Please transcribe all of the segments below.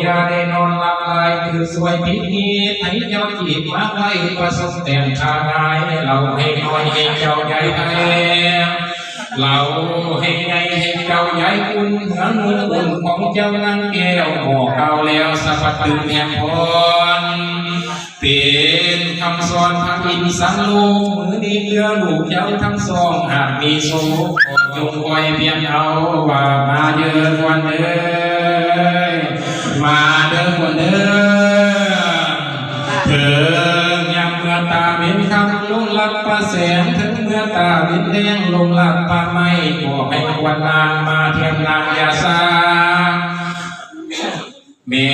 ຢ່າໄດ້ນອນຫຼັບຫຼາຍ ຄືຊ່ວຍປິດຮີດ ໃຫ້ເຈົ້າຈີບມາໄວ້ ປະສົມແຕ່ງຂ້າງາຍ ເລົ່າໃຫ້ນ້ອຍ ໃຫ້ເຈົ້າໃຫຍ່ໄທ ເລົ່າໃຫ້ໃຫຍ່ ໃຫ້ເຈົ້າໃຫຍ່ບຸນ ເຮືອນຸ່ງອຸ່ນຂອງເຈົ້ານາງແກ້ວ ໝໍ່ກ່າວແລ້ວ ສະພັດຕື່ມແຮມພອນ ເປັນຄຳສອນພະອິນສັງລູກ ມື້ນີ້ເອື້ອລູກເຈົ້າທັງສອງ ຫາກມີໂຊກ ກໍຈົ່ງຄອຍພຽນເອົາ ວ່າມາເດີຄວັນເອີຍ ມາເດີຄວັນເອີຍ ເຖິງຍາມເມື່ອຕາເວັນຄ່ຳ ລົງລັດປ່າແສງ ເຖິງເມື່ອຕາເວັນແລງ ລົງລັດປ່າໄມ້ ກໍໃຫ້ຄວັນນາງ ມາທຽມນາງຢ່າຊ້າ. ແມ່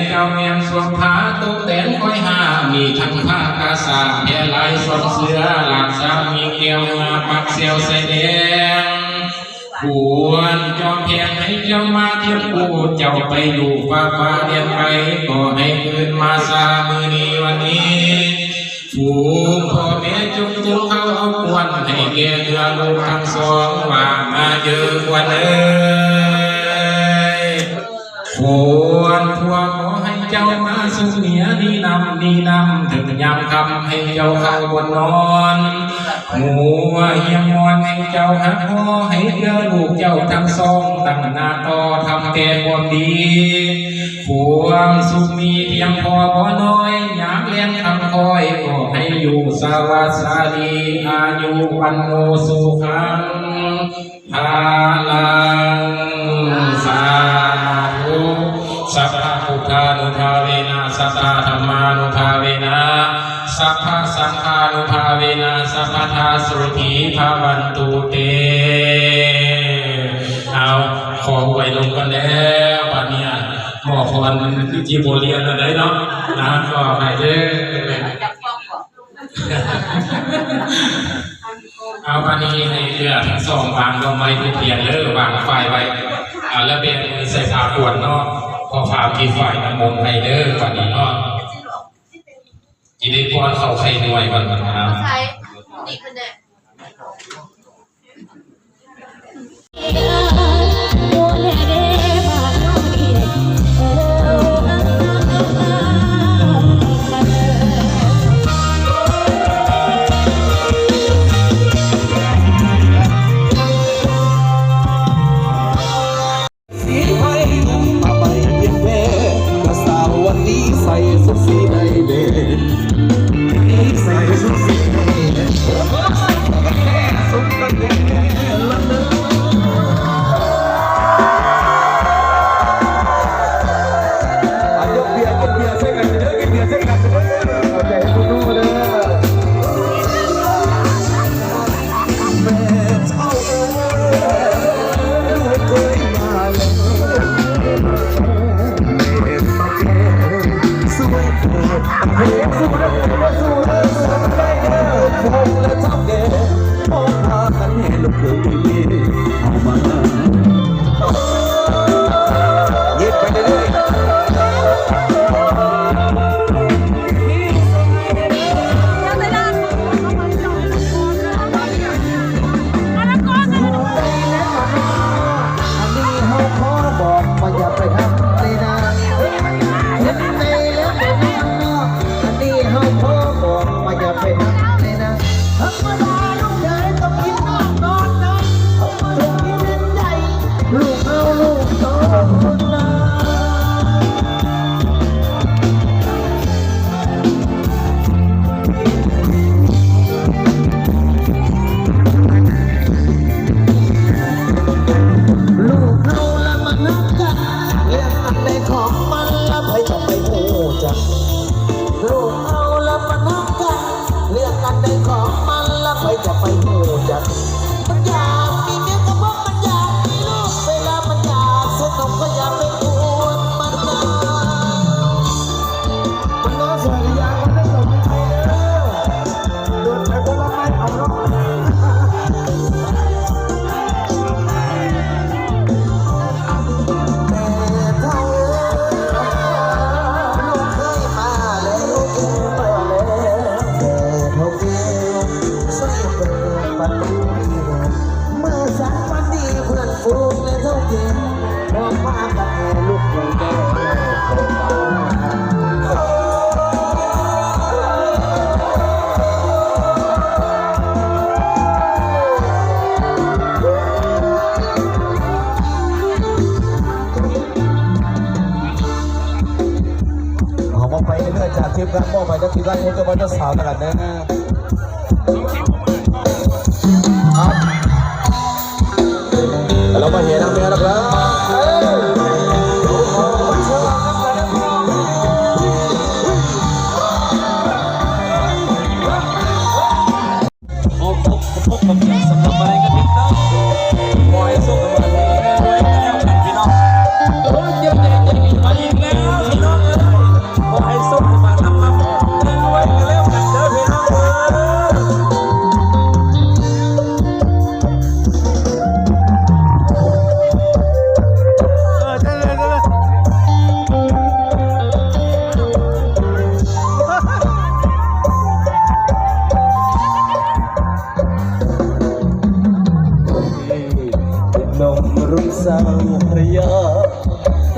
ເຈົ້າແມ່ນສວມຜ້າຕົກແຕ່ງຄອຍຫາ ມີທັງຜ້າກະສາ ແພລາຍ ສອງເສືອ ລາດສາມີແກ້ວ ເຫື່ອປັກແຊວໃສ່ແດງ ຄວນຈອມແພງໃຫ້ເຈົ້າມາທຽບຄູ່ ເຈົ້າໄປຢູ່ຟ້າຟ້າແດນໄກ ກໍໃຫ້ຄືນມາຊາມື້ນີ້ວັນນີ້ ຜູ້ພໍ່ແມ່ຈົ່ງຕຸງເຂົ້າເອົາກວນ ໃຫ້ແກ່ເອື້ອລູກທັງສອງ ວ່າມາເດີຄວັນເອີຍ. ຄວນຜົວຂໍໃຫ້ເຈົ້າມາສຸກເມຍ ໜີນຳ ໜີນຳ ເຖິງຍາມຄ່ຳ ໃຫ້ເຈົ້າເຂົ້າບ່ອນນອນ ຫົວຮຽງມອນ ໃຫ້ເຈົ້າຮັກຫໍ່ ໃຫ້ເອື້ອລູກເຈົ້າທັງສອງ ຕັ້ງໜ້າຕໍ່ທຳແຕ່ຄວາມດີ ຄວາມສຸກມີພຽງພໍບໍ່ໜ້ອຍ ຍາມແລງຄ່ຳຄ່ອຍ ຂໍໃຫ້ຢູ່ສະຫວັດສະດີ ອາຍຸວັນໂນສຸຂັງ ພະລັງ ສາທຸ ສັບພະພຸດທານຸພາເວນະ ສັບພະທຳມານຸພາເວນະ ສັບພະສັງຄານຸພາເວນະ ສັບພະທາ ໂສທີພະວັນຕຸເຕ. ເອົາ ຂໍອວຍລົງກັນແລ້ວ ບາດນີ້ໝໍພອນຊິບໍ່ລຽນແລ້ວເດ້ເນາະ ນະ ຂໍອະໄພເດີ້. ເອົາ ບາດນີ້ໃຫ້ເອື້ອທັງສອງວາງດອກໄມ້ທູບທຽນເດີ້ ວາງຝ້າຍໄວ້ ອາ ແລ້ວແບມືໃສ່ພາກວນເນາະ ຂໍພາທີ່ຝ້າຍນ້ຳມົນໃຫ້ເດີ້ ບາດນີ້ເນາະ ຊິໄດ້ປ້ອນເຂົ້າໄຂ່ນວຍກ່ອນ ເອົາ. ລູກເຮົາລະມັນຮັກກັນ ເລື່ອງອັນໃດຂອງມັນລະໃຜຈະໄປຮູ້ຈັກ ລູກເຮົາລະມັນຮັກກັນ ເລື່ອງອັນໃດຂອງມັນລະໃຜຈະໄປຮູ້ຈັກ ມັນຢາກມີເມຍກໍບອກມັນຢາກມີລູກ ເວລາມັນຢາກຊື້ນົມກໍຢ່າໄປກວນມັນນະ ມັນນອນສວຍກະຢາກມັນໄດ້ສົມໃຈເດີ ໂດນໄປຄົນລະໄມ້ເອົາເນາະ ແມ່ເຖົ້າເອີຍ ໄປເລື້ອຍໆ ຈາກທີມງານ ມອບໃຫ້ກັບທີມງານຂອງເຈົ້າບ່າວເຈົ້າສາວແລ້ວກັນເດີ. ເອົາ ແລ້ວມາເຮນຳແນ່ນະຄັບ. ຂໍຂອບ ຂອບ ຂອບໃຈສຳລັບມາໄລຍະເດັກເດີ. ຂໍໃຫ້ໂຊກດີ ໃຫ້ລວຍກັນແລ້ວກັນພີ່ນ້ອງ. ໂອ້ຍ ເຈົ້າໃຫຍ່ໃຈດີມາອີກແລ້ວພີ່ນ້ອງເອີຍ. ຂໍໃຫ້ໂຊກດີ ໃຫ້ລວຍກັນແລ້ວກັນເດີພີ່ນ້ອງເອີຍ. ເປັນໜຸ່ມລຸ້ນສາວພະຍາ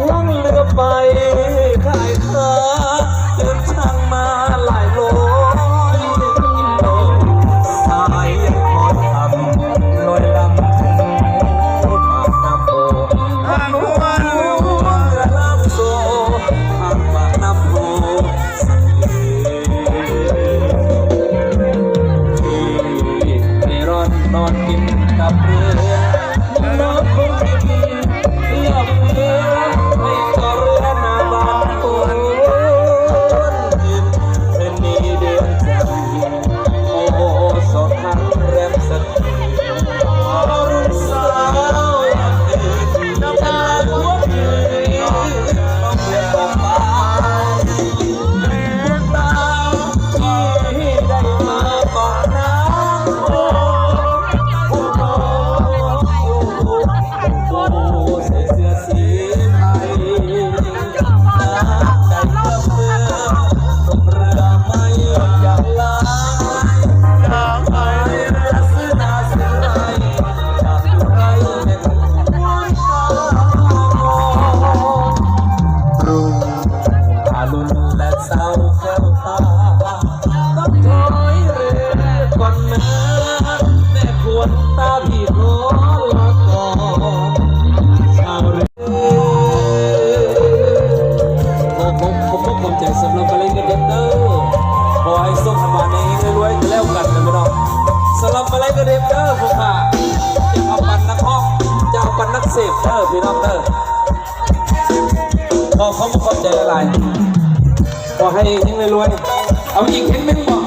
ລ່ອງເຮືອໄປຂາຍຂ້າ ເດີນທາງມາຫຼາຍໂລ ສາຍຍັງຄອຍທຳລອຍລຳ ປາກນ້ຳໂພ ຫານຫົວເຮືອລຳໂຊ ຫານປາກນ້ຳໂພ ເລຮ່ອນນອນກິນກັບເຮືອ ນອນຄົງກິນກັບເຮືອ ໃຫ້ກັບເຮືອໜ້າບ້ານໂພນ ເປັນນີ້ເດືອນຈັນ ໂອ ສອງຄັ້ງແຮມສັກ ລຸງສາວ ລຸງອາລຸນ ແລະ ສາວແກ້ວຕາ ຕ້ອງຖອຍເຣກ່ອນນາ ແມ່ຂວັນຕາພີ່ຂໍລາກ່ອນ ຊາວເຣ. ຂໍຂອບ ຂອບ ຂອບ ຂອບໃຈສຳລັບມາໄລຍະເດັກເດີ. ຂໍໃຫ້ໂຊກໃຫ້ໝານ ເຮງໆ ລວຍໆ ກັນແລ້ວກັນນະພີ່ນ້ອງ. ສຳລັບມາໄລຍະເດັກເດີ ພວກຂ້າຈະເອົາປັນນັກຮ້ອງ ຈະເອົາປັນນັກເສບເດີ ພີ່ນ້ອງເດີ. ຂໍຂອບ ຂອບໃຈຫຼາຍໆ ຂໍໃຫ້ເຮງໆ ລວຍໆ. ເອົາອີກເພງໜຶ່ງບໍ່?